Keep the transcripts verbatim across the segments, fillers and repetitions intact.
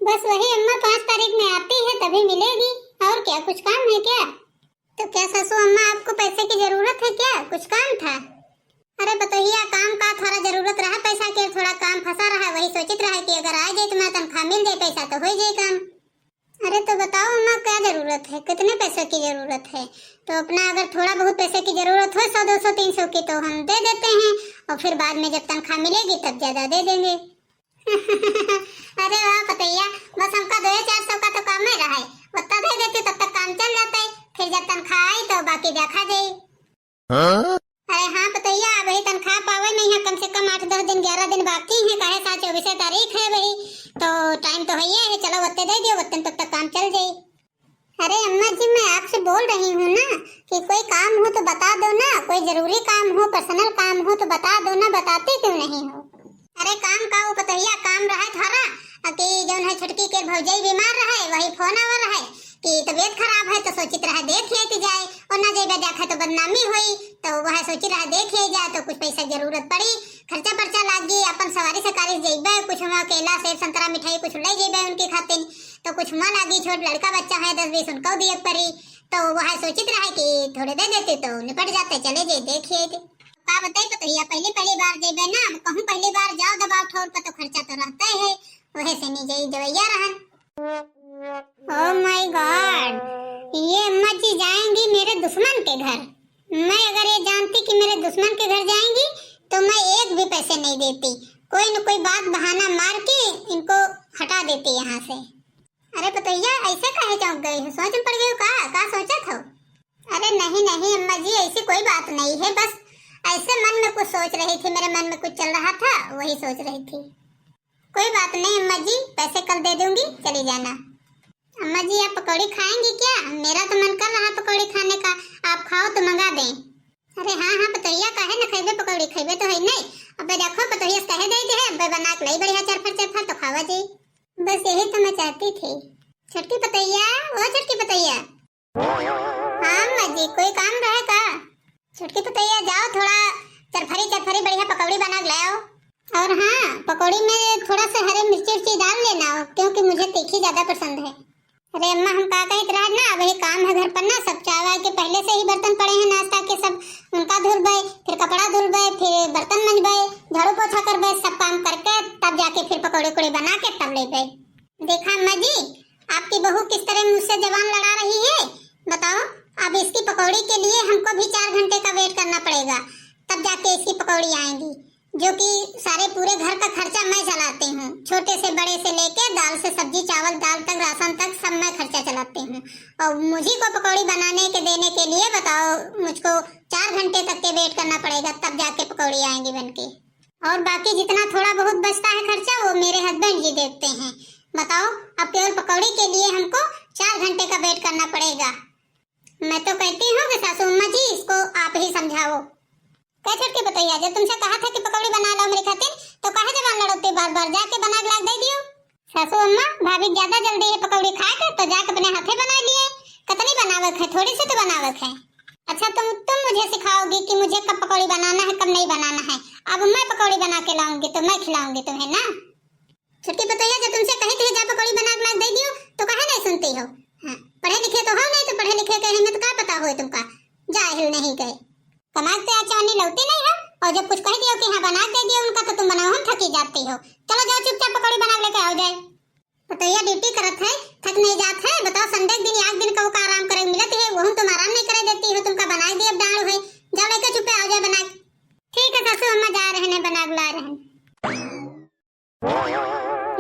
बस वही अम्मा पाँच तारीख में आती है तभी मिलेगी। और क्या, कुछ काम है क्या? तो क्या सासू अम्मा आपको पैसे की जरूरत है क्या? कुछ काम था? अरे पतोहिया, काम का थोड़ा जरूरत रहा पैसा के, थोड़ा काम फंसा रहा, वही सोचित रहा कि अगर आ जाए तो मैं तनख्वाह मिल जाए, पैसा तो हो जाए काम। अरे तो बताओ अम्मा, क्या जरूरत है, कितने पैसों की जरूरत है? तो अपना अगर थोड़ा बहुत पैसे की जरूरत हो, सौ, दो सौ, तीन सौ की, तो हम दे देते हैं, और फिर बाद में जब तनख्वाह मिलेगी तब ज्यादा दे देंगे। अरे वाह पतोहिया, बस हमका दो चार सौ का तो काम ही रहा है, उतना दे देते तब तक काम चल जाता है, फिर जब तनख्वाह आई तो बाकी देखा जाए। हाँ? अरे हाँ पतोहिया, अबही तनख्वाह पावे नहीं है, कम से कम आठ दस दिन, ग्यारह दिन बाकी हैं, काहे सा चौबीस तारीख है अबही, तो टाइम तो है ही है, चलो वत्ते दे दियो, वत्ते तब तक काम चल जाए। अरे अम्मा जी, मैं आपसे बोल रही हूँ ना कि कोई काम हो तो बता दो ना, कोई जरूरी काम हो, पर्सनल काम हो तो बता दो ना, बताती क्यों नहीं हो? अरे काम का वो पतोहिया, काम रहा थारा कि जौन है छोटकी के भौजाई बीमार रहे, वही फोन आवा रहे कि तबीयत खराब है तो सोचित रहे देख आइत जाए, और ना जइबे देखा तो बदनामी होई, तो वह सोचित रहे देख आइ जाए तो कुछ पैसा जरूरत पड़ी, खर्चा पर्चा लागी, अपन सवारी सकारी से जइबे, कुछ वहाँ केला सेब संतरा मिठाई कुछ ले जइबे उनके खातिर, तो कुछ वहाँ लागी, छोट लड़का बच्चा है दस बीस, उनको दिए पड़ी, तो वह सोचित रहे कि थोड़े दे देते तो निपट जाते, चले जाए देख आइत। का बताई पतोहिया, पहली पहली बार जइबे ना, अब कहूँ पहली बार जाओ दबाव ठोर पर तो खर्चा तो रहता ही है, वह से नहीं जाई जवैया रहन। Oh my God, ये अम्मा जी जाएंगी मेरे दुश्मन के घर। मैं अगर ये जानती कि मेरे दुश्मन के घर जाएंगी तो मैं एक भी पैसे नहीं देती, कोई न कोई बात बहाना मार के इनको हटा देती यहाँ से। अरे पतोहिया, ऐसे काहे चौंक गई हो? सोच में पड़ गई हो का? का सोचत हो? अरे नहीं नहीं अम्मा जी, ऐसी कोई बात नहीं है, बस ऐसे मन में कुछ सोच रही थी, मेरे मन में कुछ चल रहा था, वही सोच रही थी। कोई बात नहीं अम्मा जी, पैसे कल दे दूंगी, चली जाना। अम्मा जी, आप पकौड़ी खाएंगी क्या? मेरा तो मन कर रहा है पकौड़ी खाने का, आप खाओ तो मंगा दें। अरे हाँ हाँ पतोहिया, काहे न खइबे पकौड़ी, खइबे तो है नहीं। अबे देखो पतोहिया से कहे दे दे है, अबे बना के लाई बढ़िया चरफर चरफर तो खावा जी। बस यही तो मैं चाहती थी। छोटकी पतोहिया, ओ छोटकी पतोहिया। हाँ अम्मा जी, कोई काम रहे का? छोटकी पतोहिया, जाओ थोड़ा चरफरी चरफरी बढ़िया पकौड़ी बना के ले आओ। और हाँ, पकौड़ी में थोड़ा सा हरे मिर्ची उर्ची डाल लेना, क्योंकि मुझे तीखी ज्यादा पसंद है। अरे अम्मा, हम का कहत रहत ना, अबही काम है घर पर ना, सब चाय वाय के पहले से ही बर्तन पड़े हैं नाश्ता के, सब उनका धुलबे, फिर कपड़ा धुलबे, फिर बर्तन मंजबे, झाड़ू पोछा करबे, सब काम करके तब जाके फिर पकौड़े उकौड़े बना के तब लेबे। देखा अम्मा जी, आपकी बहू किस तरह मुझसे जबान लड़ा रही है। बताओ, अब इसकी पकौड़ी के लिए हमको भी चार घंटे का wait करना पड़ेगा, तब जाके इसकी पकौड़ी आएंगी, जो कि सारे पूरे घर का खर्चा मैं चलाती हूँ, छोटे से बड़े से लेके दाल से सब्जी, चावल, दाल तक, राशन तक, सब मैं खर्चा चलाती हूँ। और मुझी को पकौड़ी बनाने के, देने के लिए बताओ, मुझको चार घंटे तक के wait करना पड़ेगा, तब जाके पकौड़ी आएंगी बनके। और बाकी जितना थोड़ा बहुत बचता है खर्चा, वो मेरे husband जी देखते हैं। बताओ, अब केवल पकौड़ी के लिए हमको चार घंटे का wait करना पड़ेगा। मैं तो कहती हूँ कि सासू अम्मा जी, इसको आप ही समझाओ। कह छोटकी पतोहिया, जब तुमसे कहा था कि पकौड़ी बना लाओ मेरे खातिर, तो काहे जबान लड़ोते बार बार? जाके बना के ला दे दियो। सासू अम्मा, भाभी के ज्यादा जल्दी है पकौड़ी खाए के, तो जाके अपने हाथे बना लिए। कतनी बनावे के है, थोड़ी सी तो बनावे के है। अच्छा, तुम तुम मुझे सिखाओगी कि मुझे कब पकौड़ी बनाना है, कब नहीं बनाना है। अब मैं पकौड़ी बना के लाऊंगी तो मैं खिलाऊंगी तुम्हें ना। छोटकी पतोहिया, जब तुमसे कही थी जा पकौड़ी बना के ला दे दियो, तो काहे नहीं सुनती हो? हाँ, पढ़े लिखे तो हो नहीं, तो पढ़े लिखे के हिम्मत का पता होए तुमका, जाहिल नहीं गए। कमाई से अच्छा नहीं लौटी नहीं हो, और जब कुछ कह दियो कि हाँ बना के दे दियो उनका, तो तुम बनाओ हम थकी जाती हो। चलो जाओ चुपचाप पकौड़ी बना के लेके आओ जाए। पतोहिया duty करत है, थक नहीं जात है? बताओ, Sunday के दिन, एक दिन का वो का आराम करे मिलत है, वो हम तुम आराम नहीं करे देती हो, तुमका बनाए दिए अब डांड है। जाओ लेके चुपे आओ जाए बना के। ठीक है सासू अम्मा, जा रहे हैं, बना के ला रहे हैं।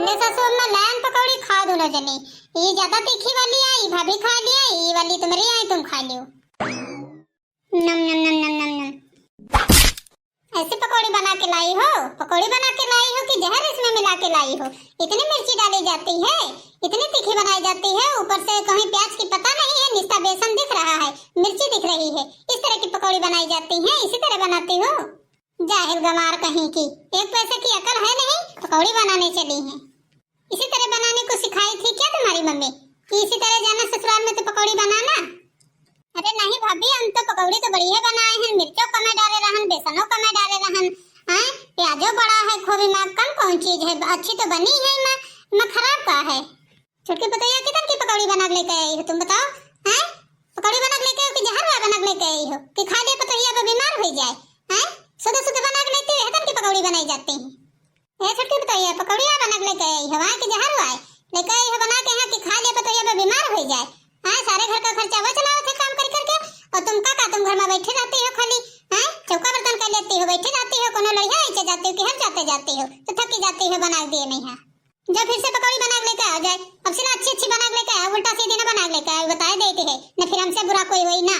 ले सासू अम्मा, लायन पकौड़ी खाओ दोनों जने। ये ज्यादा तीखी वाली आई, भाभी खा लिया, ये वाली तुम्हारी आई, तुम खा लियो। नम, नम, नम, नम, नम, नम। ऐसी पकौड़ी बना के लाई हो, पकौड़ी बना के लाई हो कि जहर इसमें मिला के लाई हो? इतनी मिर्ची डाली जाती है, इतनी तीखी बनाई जाती है, ऊपर से कहीं प्याज की पता नहीं है, निस्ता बेसन दिख रहा है, मिर्ची दिख रही है, इस तरह की पकौड़ी बनाई जाती है, इसी तरह बनाती हो? जाहिल गंवार कहीं की, एक पैसे की अकल है नहीं, पकौड़ी बनाने चली हैं। इसी तरह बनाने को सिखाई थी क्या तुम्हारी मम्मी कि इसी तरह जाना ससुराल में तो पकौड़ी बनाना? अरे नहीं भाभी, हम तो पकौड़ी तो बढ़िया बनाए हैं, मिर्चो कमे डाले रहन, बेसनो कमे डाले रहन, हैं, प्याजो बड़ा है, खोबी माँ कम कौन चीज है, अच्छी तो बनी है माँ। मैं खराब का है? छोटकी पतोहिया कितन की पकौड़ी बना के लेके आई हो तुम बताओ, हैं? पकौड़ी बना के लेके आई हो कि जहर हुआ बना के लेके आई हो कि खा लिया पतोहिया पे बीमार हो जाए, हैं? सुधा सुधा बना के लेती हो, हतन की पकौड़ी बनाई जाती है। ए छोटकी पतोहिया, पकौड़िया बना के लेके आई हो, हैं, कि जहर हुआ है? लेके आई हो बना के यहाँ कि खा लिया पतोहिया पे बीमार हो जाए। हाँ, सारे घर का खर्चा वो चलावत है काम कर करके, और तुम का, का तुम घर में बैठी रहती हो खाली, हैं? चौका बर्तन कर लेती हो, बैठी रहती हो, कोनो लड़िया ऐसे जाती हो कि हर जाते जाती हो, तो थकी जाती हो, बना दिए नहीं है। जा फिर से पकौड़ी बना के लेके आ जाए, अब से ना अच्छी अच्छी बना के लेके आओ, उल्टा सीधी ना बना के लेके आओ, बताए देती है, न फिर हमसे बुरा कोई होई ना।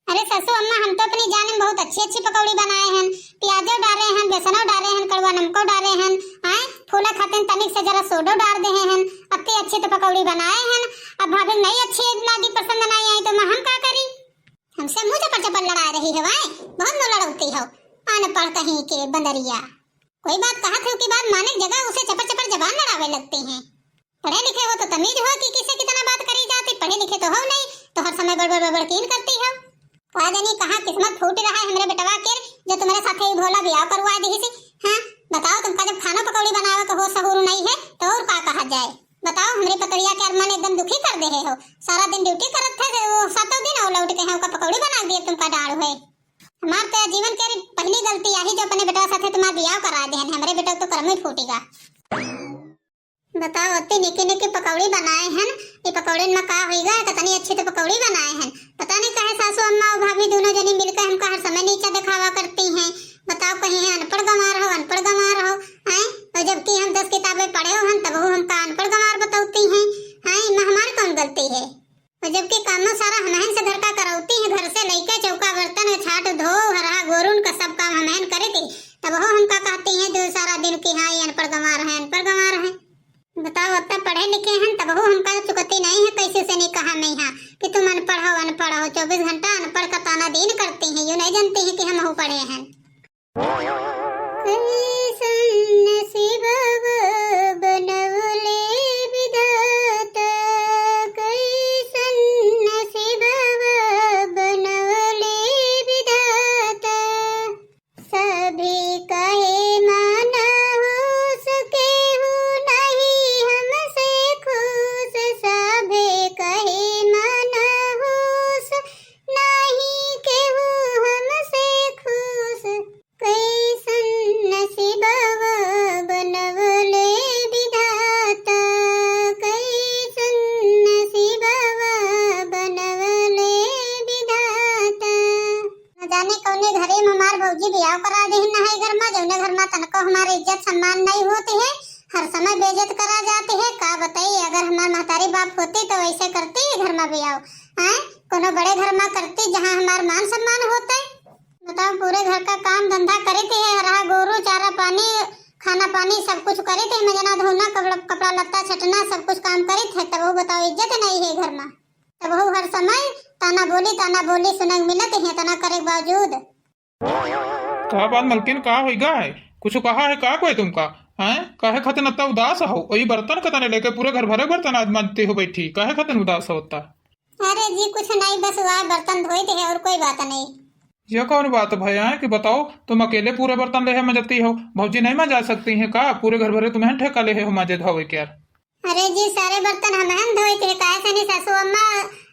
अरे सासू अम्मा, हम तो अपनी जान में बहुत अच्छी अच्छी पकौड़ी बनाए हैं, प्याजो डारे हैं, बेसनो डारे हैं, कड़वा नमको डारे हैं, आए फूला खातिर तनिक से जरा सोडो डार दे हैं, अत्ती अच्छी तो पकौड़ी बनाए हैं। अब भाभी नहीं अच्छी लागी, पसंद नहीं आई तो मैं हम का करी? हमसे मुँह चपर चपर लड़ा रही हो, आए बहुत मुँह लड़ौती हो, अनपढ़ कहीं के बंदरिया। कोई बात कहा थे कि बात माने की जगह उसे चपर चपर जबान लड़ावे लगती हैं। पढ़े लिखे हो तो तमीज हो कि किसे कितना बात करी जाती, पढ़े लिखे तो हो नहीं, तो हर समय बड़बड़ बड़बड़ कीन करती हो। का जानी कहाँ किस्मत फूट रहा है हमरे बेटवा के, जो तुम्हारे साथे ही भोला ब्याह करवा दी सी। हाँ, बताओ, तुमका जब खाना पकौड़ी बनावे के हो सहूर नहीं है, तो और का कहा जाए? बताओ, हमरे पतोहिया के अरमान एकदम दुखी कर दे हो। सारा दिन ड्यूटी करत थे, वो सातों दिन और लौट के हैं, ओका पकौड़ी बना दिए, तुमका डाढ़ है। हमार तो जीवन के पहली गलती यही जो अपने बेटवा साथे तुम्हार ब्याह करा दे हैं, हमरे बेटवा तो कर्म ही फूटेगा। बताओ, अत्ती निकी निकी पकौड़ी बनाए हन, ये पकौड़िन में का होइगा? कितनी अच्छी तो पकौड़ी बनाए हन। पता नहीं काहे सासू अम्मा और भाभी दोनों जनी मिलकर हमका हर समय नीचा दिखावा करती हैं। बताओ, कहीं है अनपढ़ गंवार हो, अनपढ़ गंवार हो, हैं? और जबकि हम दस किताबें पढ़े हो हन, तबहू हमका अनपढ़ गंवार बतौती हैं, हैं? इनमें हमार कौन गलती है? और जबकि कामो सारा हमहन से घर का करौती हैं, घर से लइके चौका बर्तन, छाट धो, हरहा गोरुन का सब काम हमहन करे थे, तबहू हमका कहती हैं जो सारा दिन कि हाँ, ये अनपढ़ गंवार है, अनपढ़ गंवार है। बताओ, अब तक पढ़े लिखे हैं, तबहू हमका चुकती नहीं है, कैसे से नहीं कहा मैं यहाँ कि तुम अनपढ़ हो, अनपढ़ हो, चौबीस घंटा अनपढ़ का ताना दीन करती हैं, यूँ नहीं जानती हैं कि हमहू पढ़े हैं। कैसन नसीबवा बनवले विधाता, कैसन नसीबवा बनवले विधाता। सभे कहे माना होस केहू नहीं हमसे खुश, सभे कहे माना होस नहीं केहू हमसे खुश। कैसन नसीबवा बनवले विधाता, कैसन नसीबवा बनवले विधाता। न जाने कौने घरे में हमार भौजी बियाह करा देहिन ना है घर में, जौने घर में तनको हमार इज्जत सम्मान नहीं होती है, हर समय बेइज्जत करा जाती है। का बताई, अगर हमार महतारी बाप होती तो ऐसे करती घर में बियाह, हैं? कोनो बड़े घर में करती जहाँ हमार मान सम्मान होते। बताओ, पूरे घर का काम धंधा करे थे, हरहा गोरू, चारा पानी, खाना पानी सब कुछ करे थे, मजना धोना, कपड़ा, कपड़ा लत्ता छटना, सब कुछ काम करे थे, तब वो बताओ इज्जत नहीं है घर में। तब वो हर समय ताना बोली, ताना बोली सुनक मिलत है, इतना करे के बावजूद। का बात मलकिन, का होइगा है? कुछ कहा है का कोई तुमका? हैं? काहे खातिर इतना उदास हो? वही बर्तन का तने लेके पूरे घर भरे बर्तन आज मांजते हो बैठी, काहे खातिर उदास हो इतना? अरे जी, कुछ नहीं, बस वह बर्तन धोइत है और कोई बात नहीं। ये कौन बात भैया है कि बताओ, तुम अकेले पूरे बर्तन ले है मांजती हो, भौजी नहीं मांजा सकती हैं का? पूरे घर भरे तुम्हें ठेका ले है हो मांजे धोवे के यार। अरे जी, सारे बर्तन हमहन धोइत है, काहे से नहीं सासू अम्मा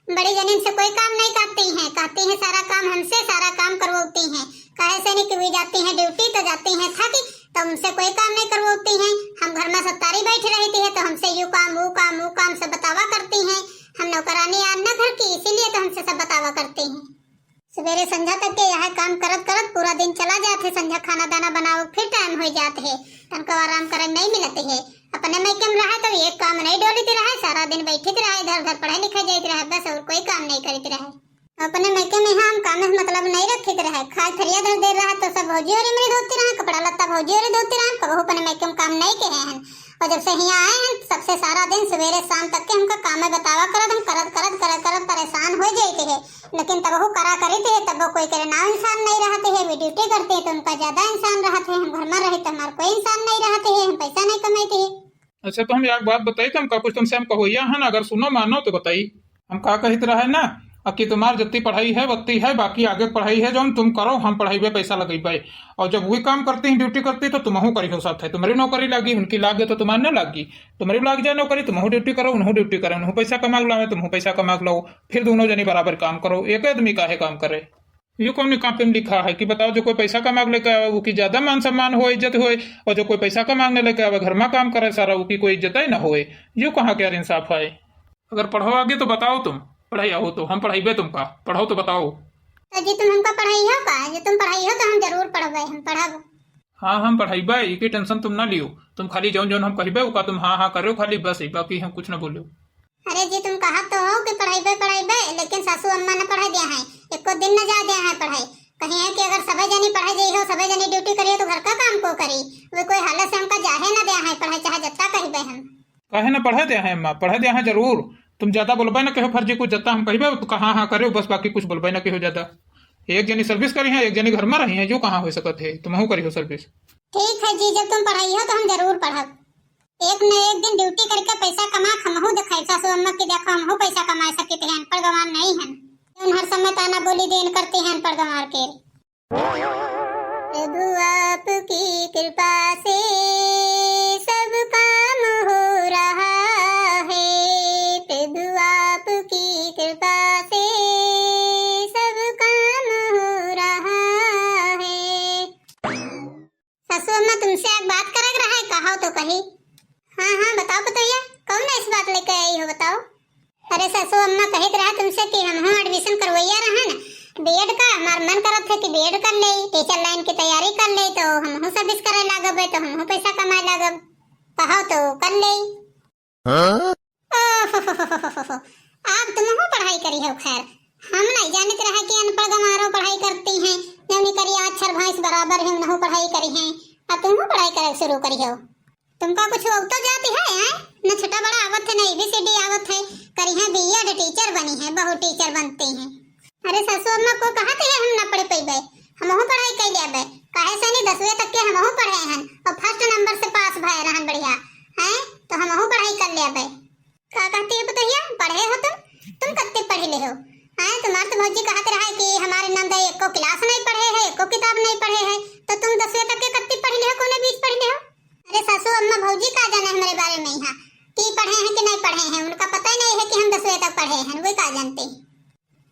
बड़ी जनीन से कोई काम नहीं करती हैं, कहती हैं सारा काम हमसे, सारा काम करवाती हैं, काहे से नहीं कि वे जाती हैं ड्यूटी तो जाती हैं थकी, तो उनसे कोई काम नहीं करवाती हैं। हम घर में सत्तारी बैठी रहती है तो हमसे यू काम, वो काम, वो काम सब बतावा करती हैं। हम नौकरानी आन ना घर की, इसीलिए तो हमसे सब बतावा करती हैं। सवेरे संझा तक के यह काम करत करत पूरा दिन चला जात है। संझा खाना दाना बनाओ, फिर टाइम हो जात है, तनको आराम करे नहीं मिलत है। अपने मायके में रहे तो एक काम नहीं डोलित रहे, सारा दिन बैठित रहे, इधर उधर पढ़े लिखे जाइत रहे, बस और कोई काम नहीं करित रहे। अपने मायके में हम काम से मतलब नहीं रखित रहे, खाए थरिया धर दे रहा तो सब भौजी ओरी मेरी धोती रहे, कपड़ा लत्ता भौजी ओरी धोती रहे, कबहू अपने मायके में काम नहीं कहे हैं। और जब से हियाँ आए हैं, तब से सारा दिन सवेरे शाम तक के हमका काम में बतावा करत, हम करत, करत, करत, करत परेशान हो जाइत है। लेकिन तबहू करा करित है, तबहू कोई करे ना इंसान नहीं रहत है, वे ड्यूटी करते हैं तो उनका ज्यादा इंसान रहत है, हम घर में रहे तो हमार कोई इंसान नहीं रहत है, हम पैसा नहीं कमाइत है। अच्छा, तो हम एक बात बताई, तो हमका कुछ तुमसे हम कहोइया है ना, अगर सुनो मानो तो बताई। हम का कहित रहे ना, अब कि तुम्हार जितनी पढ़ाई है, उतनी है, बाकी आगे पढ़ाई है, जौन तुम करो, हम पढ़ाई पे पैसा लगइबे। और जब वही काम करती हैं, ड्यूटी करती, तो तुमहू करिहो साथ है, तुम्हारी नौकरी लागी, उनकी लागे तो तुम्हार न लागी, तुम्हारी लाग जाए नौकरी, तुमहू ड्यूटी करो, उनहू ड्यूटी करो, उनहू पैसा कमा के लावे, तुमहू पैसा कमा के लाओ, फिर दोनों जनी बराबर काम करो, एक आदमी काहे काम करे? ये कौन काम पे लिखा है कि बताओ, जो कोई पैसा कमा के लेके आवे, वो की ज्यादा मान सम्मान हो, इज्जत होए, और जो कोई पैसा कमा के लेके आवे, घर में काम करे सारा, वो की कोई इज्जत ही ना होए? ये कहाँ के यार इंसाफ है? अगर पढ़ो आगे तो बताओ तुम, पढ़ाई हो तो हम पढ़ाइबे तुमका, पढ़ो तो बताओ। तो जी तुम हमका पढ़ाई हो का? जी तुम पढ़ाई हो तो हम जरूर पढ़बे, हम पढ़ब। हाँ, हम पढ़ाइबे, इकी टेंशन तुम ना लियो। तुम खाली जौन जौन हम कहिबे, ओका तुम हाँ हाँ करो खाली, बस, बाकी हम कुछ ना बोलो। अरे जी, तुम कहत तो हो कि पढ़ाइबे, पढ़ाइबे, लेकिन सासू अम्मा न पढ़े दिया है, एको दिन न जा दिया है पढ़ाई। कही है कि अगर सबे जनी पढ़े जाई हो, सबे जनी ड्यूटी करी हो, तो घर का काम को करी? वे कोई हालत से हमका जाहे न दिया है पढ़े, चाहे जत्ता कहिबे हम। काहे न पढ़े दिया है अम्मा, पढ़े दिया है जरूर। तुम ज्यादा बोलबे न कहो फर्जी कुछ, जत्ता हम कहिबे तो कहाँ हाँ करे, बस बाकी कुछ बोलबे न कहो ज्यादा। एक जनी सर्विस करी है, एक जनी घर में रही है, जो कहाँ हो सकत है, तुमहू करी हो सर्विस। ठीक है जी, जब तुम पढ़ाई हो तो हम जरूर पढ़ब। एक न एक दिन ड्यूटी करके पैसा कमा के हमहू देखाई सासू अम्मा के, देखो हमहू पैसा कमा सकित है, अनपढ़ गंवार नहीं हन। जौन हर समय ताना बोली देन करती हैं अनपढ़ गंवार के। प्रभु आपकी कृपा से सब काम हो रहा है, प्रभु आपकी कृपा से सब काम हो रहा है। सासू अम्मा, तुमसे एक बात करे के रहा है, कहो तो कही। हाँ हाँ, बताओ पतोहिया, कौन ऐसी बात लेके आई हो, बताओ। अरे सासू अम्मा, कहित रहा तुमसे कि हमहू एडमिशन करवैया रहन बीएड का, हमार मन करत है कि बीएड कर ले, टीचर लाइन की तैयारी कर ले, तो हमहू सर्विस करे लागब, तो हमहू पैसा कमाए लागब, कहो तो कर ले। हाँ? ओहो, आप तुमहू पढ़ाई करी हो, खैर हम नहीं जानत रहे कि अनपढ़ गंवारो पढ़ाई करती हैं, जौनी करिया अक्षर भैंस बराबर है, उनहू पढ़ाई करी हैं, अब तुमहू पढ़ाई करे शुरू करी हो। तुमका कुछ उगतो जाति है, हैं? न छोटा बड़ा आवत है, न एबीसीडी आवत है। करी हैं बीएड, टीचर बनी हैं, बहुत टीचर बनती हैं। अरे सासू अम्मा, को कहत है हम न पढ़ पइबे, हमहू पढ़ाई कइ लेबे। काहे से नहीं, दसवीं तक के हमहू पढ़े हन और फर्स्ट नंबर से पास भए रहन बढ़िया, हैं? तो हमहू पढ़ाई कर लेबे। का कहती है पतोहिया, पढ़े हो तुम? तुम कत्ते पढ़ ले हो? हैं, तुम्हार तो भौजी कहत रहा है कि हमारे नंद एको क्लास नहीं पढ़े है, एको किताब नहीं पढ़े है, तो तुम दसवीं तक के कत्ते पढ़ ले हो, कौने बीच पढ़ ले हो? अरे सासू अम्मा, भौजी का जाने हमारे बारे में यहाँ, कि पढ़े हैं कि नहीं पढ़े हैं, उनका पता ही नहीं है कि हम दसवीं तक पढ़े हैं, वे का जानते हैं।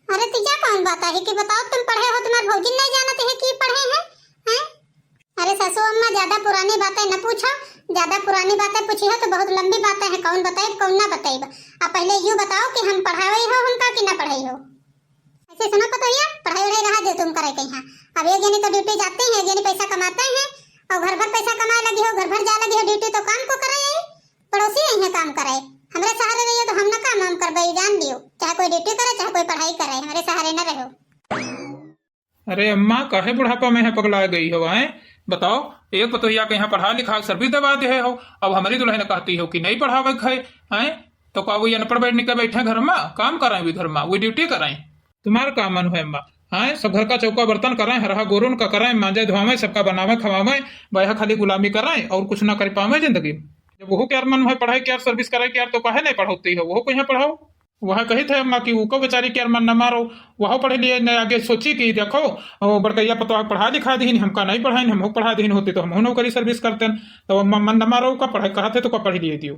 अरे तीजा कौन बात है कि बताओ, तुम पढ़े हो, तुम्हार भौजी नहीं जानते है कि पढ़े हैं, हैं? अरे सासू अम्मा, ज्यादा पुरानी बातें न पूछो, ज्यादा पुरानी बातें पूछी हो तो बहुत लंबी बातें हैं, कौन बताइब, कौन ना बताइब। अब पहले यू बताओ कि हम पढ़ाई हो हमका कि ना पढ़ाई हो। ऐसे सुनो पतोहिया, पढ़ाई वढ़ाई रहा दे तुम करे के यहाँ। अब एक जनी तो ड्यूटी जाती है, एक जनी पैसा कमाते हैं, और घर भर पैसा कमाए लगी हो, घर भर जा लगी हो ड्यूटी, तो काम को करे यही पड़ोसी यही है काम करे। हमरे सहारे रहियो तो हम ना काम वाम करबे, जान लियो, चाहे कोई ड्यूटी करे, चाहे कोई पढ़ाई करे, हमरे सहारे न रहो। अरे अम्मा, काहे बुढ़ापा में है पगला गई हो, हैं? बताओ, एक पतोहिया के यहाँ पढ़ा लिखा सर्विस दबा दे हो, अब हमारी दुल्हन कहती हो कि नहीं पढ़ावे के है, हैं? तो का वो अनपढ़ बैठ निकल बैठे घर में, काम कराएं भी घर में, वो ड्यूटी कराएं? तुम्हार का मन है अम्मा, हैं? सब घर का चौका बर्तन कराएं, हरहा गोरुन का कराएं, मांजे धोआवे, सबका बनावे खवावे, वह खाली गुलामी कराएं और कुछ ना कर पावे जिंदगी में। जब वो के यार मन है पढ़ाई के यार, सर्विस कराए के यार, तो काहे नहीं पढ़ाती हो, वो को यहाँ पढ़ाओ। वह कही थे अम्मा कि उको बेचारी के यार मन न मारो, वह पढ़े लिए न आगे सोची कि देखो, ओ, बड़कैया पतोह पढ़ा लिखा दीहिन, हमका नहीं पढ़ाइन, हमहू पढ़ा दीहिन होती तो हमहू नौकरी सर्विस करते। तो अम्मा मन न मारो, का पढ़े कहा थे तो का पढ़ लिए दियो।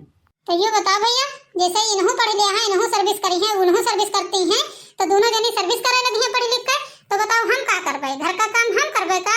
तो ये बताओ भैया, जैसे इनहू पढ़ लिया है, इनहू सर्विस करी है, उनहू सर्विस करती हैं, तो दोनों जनी सर्विस करे लगी हैं पढ़ लिख कर, तो बताओ हम का करबे, घर का काम हम करबे का?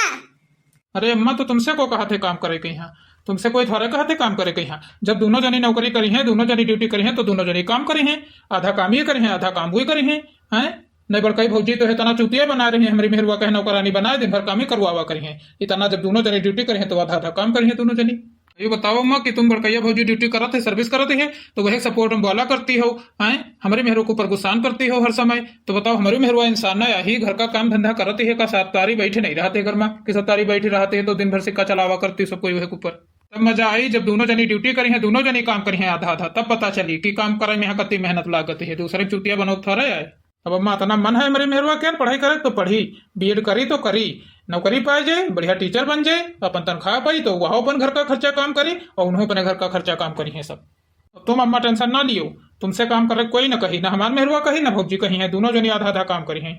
अरे अम्मा, तो तुमसे को कहा थे काम करे के यहाँ? तुमसे कोई थोड़े कहा थे काम करे के यहाँ? जब दोनों जनी नौकरी करी हैं, दोनों जनी ड्यूटी करी हैं, तो दोनों जनी काम करी हैं। आधा काम ये करी हैं, आधा काम वो करी हैं, हैं? नहीं बड़काई भौजी तो है इतना चूतिया बना रही हैं, हमारी मेहरुआ कहे नौकरानी बनाए, दिन भर काम ही करवावा करी हैं। इतना जब दोनों जनी ड्यूटी करी हैं तो आधा आधा काम करी हैं दोनों जनी। ये बताओ अम्मा कि तुम बड़कैया भौजी ड्यूटी करत है, सर्विस करत है, तो वह सपोर्ट में बोला करती हो, हैं? हमारे मेहरों के ऊपर गुस्सान करती हो हर समय। तो बताओ, हमारे मेहरुआ इंसान ना, यही घर का काम धंधा करत है, का सात तारी बैठे नहीं रहते घर में, कि सात तारी बैठे रहते हैं तो दिन भर सिक्का चलावा करती सब कोई वह के ऊपर। तब मजा आई जब दोनों जनी ड्यूटी करी हैं, दोनों जनी काम करी हैं आधा आधा, तब पता चली कि काम करे में यहाँ कतनी मेहनत लागत है, दूसरे चूतिया बनो थोड़ा आए। अब अम्मा इतना मन है हमारी मेहरुआ के पढ़ाई करे तो पढ़ी, बीएड करी तो करी, नौकरी पाए जाए, बढ़िया टीचर बन जाए, अपन तनख्वाह पाई तो वह अपन घर का खर्चा काम करी और उन्हों अपने घर का खर्चा काम करी हैं सब। तुम अम्मा tension ना लियो, तुमसे काम करे कोई न कही, ना हमार मेहरुआ कही, ना भौजी कही है, दोनों जनी आधा आधा काम करी हैं।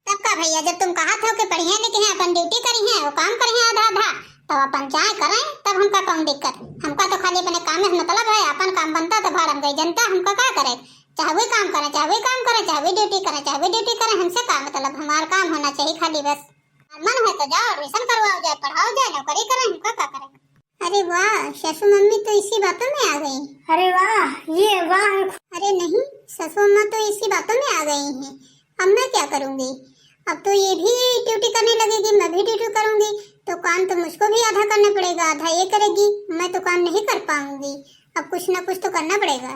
तब का भैया, जब तुम कहत हो कि पढ़िए लिखिए, अपन duty करिए, वो काम करिए आधा आधा, तब अपन जाए करें, तब हमका कौन दिक्कत? हमका तो खाली अपने काम से मतलब है, अपन काम बनता तो भाड़ हम गई जनता, हमका का करे? चाहे वही काम करें, चाहे वही काम करें, चाहे वही duty करें, चाहे वही duty करें, हमसे का मतलब? हमार काम होना चाहिए खाली बस। मन है तो जाओ, admission करवाओ जाए, पढ़ाओ जाए, नौकरी करें, हमका का करें? अरे वाह, सासू मम्मी तो इसी बातों में आ गई। अरे वाह, ये वाह। अरे नहीं, सासू अम्मा तो इसी बातों में आ गई हैं। अब मैं क्या करूँगी? अब तो ये भी duty करने लगेगी, मैं भी duty करूँगी, तो काम तो मुझको भी आधा करना पड़ेगा, आधा ये करेगी, मैं तो काम नहीं कर पाऊँगी। अब कुछ ना कुछ तो करना पड़ेगा।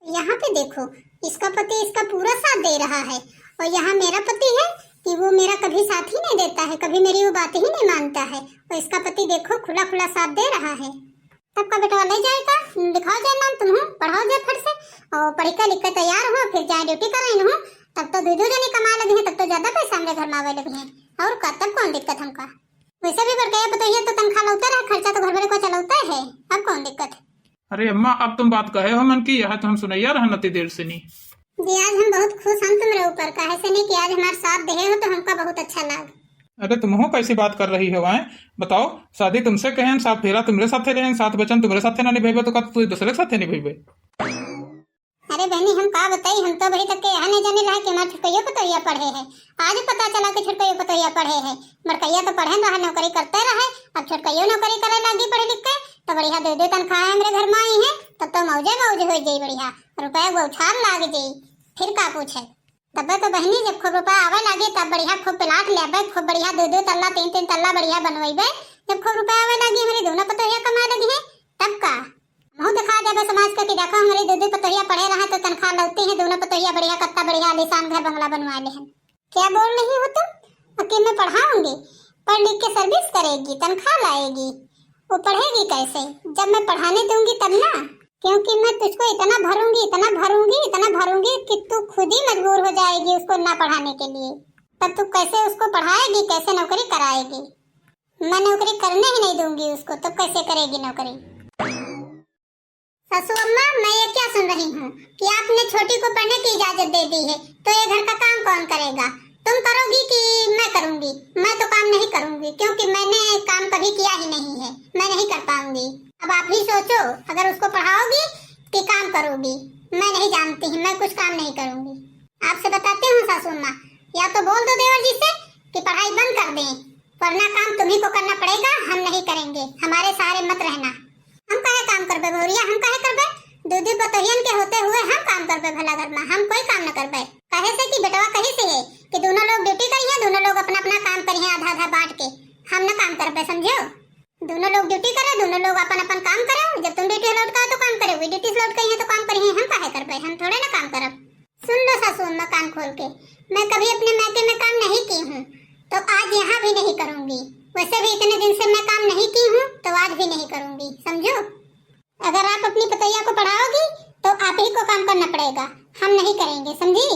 यहाँ पे देखो, इसका पति इसका पूरा साथ दे रहा है और यहाँ मेरा पति है कि वो मेरा कभी साथ ही नहीं देता है, कभी मेरी वो बात ही नहीं मानता है। और इसका पति देखो, खुला खुला साथ दे रहा है। तब का बेटा ले जाए का, लिखाओ जाए नाम, तुम पढ़ाओ जाए फट से, और पढ़ के लिख के तैयार हो, फिर जाए duty करें हो, तब तो दो दो जने कमाए लगे हैं, तब तो ज्यादा पैसा हमरे घर में आवे लगे हैं। और का, तब कौन दिक्कत हमका? वैसे भी बड़कैया पतोहिया तो तनख्वाह लौटे रहे, खर्चा तो घर भरे को चलौते है, अब कौन दिक्कत? अरे अम्मा, अब तुम बात कहे हो मन की, यह तो हम सुनैया रहन अति देर से नी। जी, आज हम बहुत खुश हैं तुम्हरे ऊपर, काहे से नी कि आज हमार साथ देहे हो तो हमका बहुत अच्छा लाग। अरे तुमहू कैसी बात कर रही हो, आए? बताओ, शादी तुमसे कहेन, सात फेरा तुमरे साथे रहेन, सात वचन तुमरे साथे ना निभेबे तो का तू दूसरे के साथे निभेबे? अरे बहनी, हम का बताई, हम तो अभी तक के यह नहीं जाने रहा कि हमार छोटकैयो पतोहिया पढ़े है। आज पता चला कि छोटकैयो पतोहिया पढ़े है। बड़कैया तो पढ़े रहा, नौकरी करते रहे, अब छोटकैयो नौकरी करे लागी पढ़ लिख के, तो बढ़िया दो दो तनख्वाह हमरे घर में आई है, तब तो मौजे मौज हो जाई बढ़िया, रुपया बौछार लाग जाई, फिर का पूछे। तबे तो बहनी, जब खूब रुपया आवे लागे, तब बढ़िया खूब plot लेबे, खूब बढ़िया दो दो तल्ला, तीन तीन तल्ला बढ़िया बनवेबे। जब खूब रुपया आवे लागी, हमारी दोनों पतोहिया कमाए लगी है, तब का? मुँह दिखा देबे समाज का कि देखो, हमारी दो दो पतोहिया पढ़े रहा तो तनख्वाह लौटी है, दोनों पतोहिया बढ़िया, कत्ता बढ़िया आलीशान घर बंगला बनवा ले हैं। क्या बोल रही हो तुम? कि मैं पढ़ाऊंगी, पढ़ लिख के service करेगी, तनख्वाह लाएगी। वो पढ़ेगी कैसे, जब मैं पढ़ाने दूंगी तब ना? क्योंकि मैं तुझको इतना भरूंगी, इतना भरूंगी, इतना भरूंगी कि तू खुद ही मजबूर हो जाएगी उसको ना पढ़ाने के लिए। तब तू कैसे उसको पढ़ाएगी, कैसे नौकरी कराएगी? मैं नौकरी करने ही नहीं दूंगी उसको, तो कैसे करेगी नौकरी? सासू अम्मा, मैं ये क्या सुन रही हूँ कि आपने छोटी को पढ़ने की इजाजत दे दी है, तो ये घर का काम कौन करेगा? तुम करोगी कि मैं करूंगी? मैं तो काम नहीं करूंगी, क्योंकि मैंने काम कभी किया ही नहीं है, मैं नहीं कर पाऊंगी। अब आप ही सोचो, अगर उसको पढ़ाओगी कि काम करोगी? मैं नहीं जानती, मैं कुछ काम नहीं करूंगी। आपसे बताती हूँ सासू अम्मा, या तो बोल दो देवर जी से कि पढ़ाई बंद कर दें, वरना काम तुम्ही को करना पड़ेगा, हम नहीं करेंगे, हमारे सहारे मत रहना। हम काहे काम करबे भौरिया, हम काहे करबे? दो दो पतोहियन के होते हुए हम काम करबे भला घर में? हम कोई काम न करबे। काहे से कि बेटवा कही से है कि दोनों लोग duty करिहैं, दोनों लोग अपना अपना काम करिहैं आधा आधा बांट के, हम न काम करबे, समझो? दोनों लोग duty करे, दोनों लोग अपन अपन काम करे, जब तुम duty से लौट के आओ तो काम करे, वे duty से लौट के आई हैं तो काम करिहैं, हम काहे करबे, हम थोड़े ना काम करब। सुन लो सासू अम्मा कान खोल के, मैं कभी अपने मायके में काम नहीं की हूँ, तो आज यहाँ भी नहीं करूँगी। वैसे भी इतने दिन से मैं काम नहीं की हूँ, तो आज भी नहीं करूँगी, समझो। अगर आप अपनी पतोहिया को पढ़ाओगी, तो आप ही को काम करना पड़ेगा, हम नहीं करेंगे, समझी?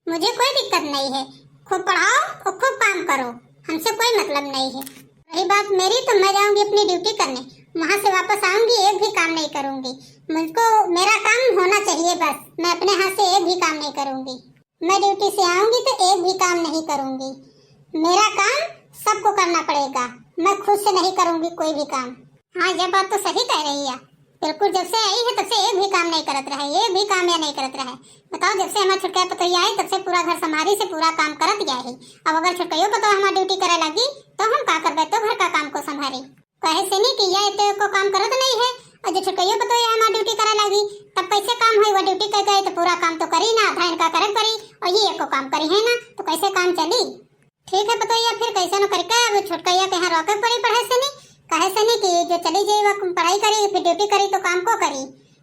मुझे कोई दिक्कत नहीं है, खूब पढ़ाओ और खूब काम करो, हमसे कोई मतलब नहीं है। रही बात मेरी, तो मैं जाऊंगी अपनी duty करने, वहां से वापस आऊंगी, एक भी काम नहीं करूंगी। मुझको मेरा काम होना चाहिए बस, मैं अपने हाथ से एक भी काम नहीं करूंगी। मैं duty से आऊंगी तो एक भी काम नहीं करूंगी, मेरा काम सबको करना पड़ेगा, मैं खुद से नहीं करूंगी कोई भी काम। हाँ, ये बात तो सही कह रही है, बिल्कुल जब से आई है तब से एक भी काम नहीं करत रहे, एक भी काम या नहीं करत रहे। बताओ, जब से हमार छोटका पतोहिया आई तब से पूरा घर संभारी से पूरा काम करत गया है। अब अगर छोटकैयो पतोह हमार duty करे लगी तो हम का करबे, तो घर का काम को संभारी। कहे से नहीं कि यह तो एको काम करत नहीं है, और जो छोटकैयो पतोह हमार duty करे लगी तब कैसे काम होई? वो duty कर गए तो पूरा काम तो करी ना, आधा इनका करे पड़ी, और ये एको काम करी है ना, तो कैसे काम चली? ठीक है पतोहिया, फिर कैसे न करके अब छोटकैया के यहाँ रोके पड़ी पढ़े से नहीं, कहे से नहीं कि जो चली जाई वो पढ़ाई करी, फिर duty करी तो काम को करी।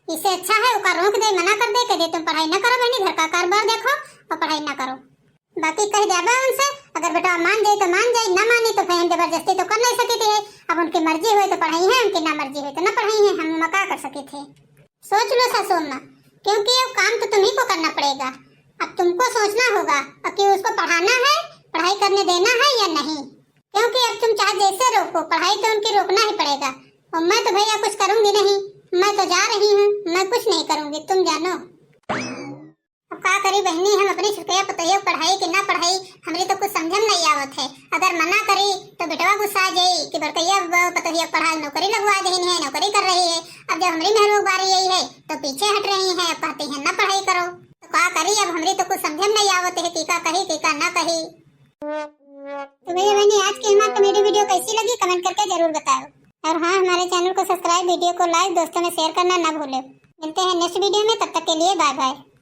इससे अच्छा है ओका रोक दे, मना कर दे, कह दे तुम पढ़ाई ना करो बहनी, घर का कारोबार देखो और पढ़ाई ना करो। बाकी कह देबे उनसे, अगर बेटा मान जाई तो मान जाई, ना मानी तो फिर हम जबरदस्ती तो कर नहीं सकी थी। अब उनकी मर्जी हुई तो पढ़ाई है, उनकी ना मर्जी हुई तो ना पढ़ाई है, हम ओमा का कर सकी थे। सोच लो सासू अम्मा, क्योंकि अब काम तो तुम्ही को करना पड़ेगा। अब तुमको सोचना होगा कि उसको पढ़ाना है, पढ़ाई करने देना है या नहीं, क्योंकि अब तुम चाहे जैसे रोको, पढ़ाई तो उनकी रोकना ही पड़ेगा। और मैं तो भैया कुछ करूंगी नहीं, मैं तो जा रही हूँ, मैं कुछ नहीं करूँगी, तुम जानो। अब का करी बहिनी, हम अपनी छुटकैया पतोहिया पढ़ाई कि ना पढ़ाई, हमरी तो कुछ समझ में नहीं आवत है। अगर मना करी तो बेटवा गुस्सा जाई कि बड़कैया ब-, पतोहिया पढ़ा नौकरी लगवा देहिन है, नौकरी कर रही है। अब जब हमरी मेहरुआ बारी आई है तो पीछे हट रही है, अब कहती है ना पढ़ाई करो। तो का करी, अब हमरी तो कुछ समझ में नहीं आवत है कि का कही कि का ना कही। तो भैया बहनी, आज की हमारी comedy video कैसी लगी, comment करके जरूर बताओ। और हाँ, हमारे channel को subscribe, video को like, दोस्तों में share करना ना भूले। मिलते हैं next video में, तब तक के लिए bye bye।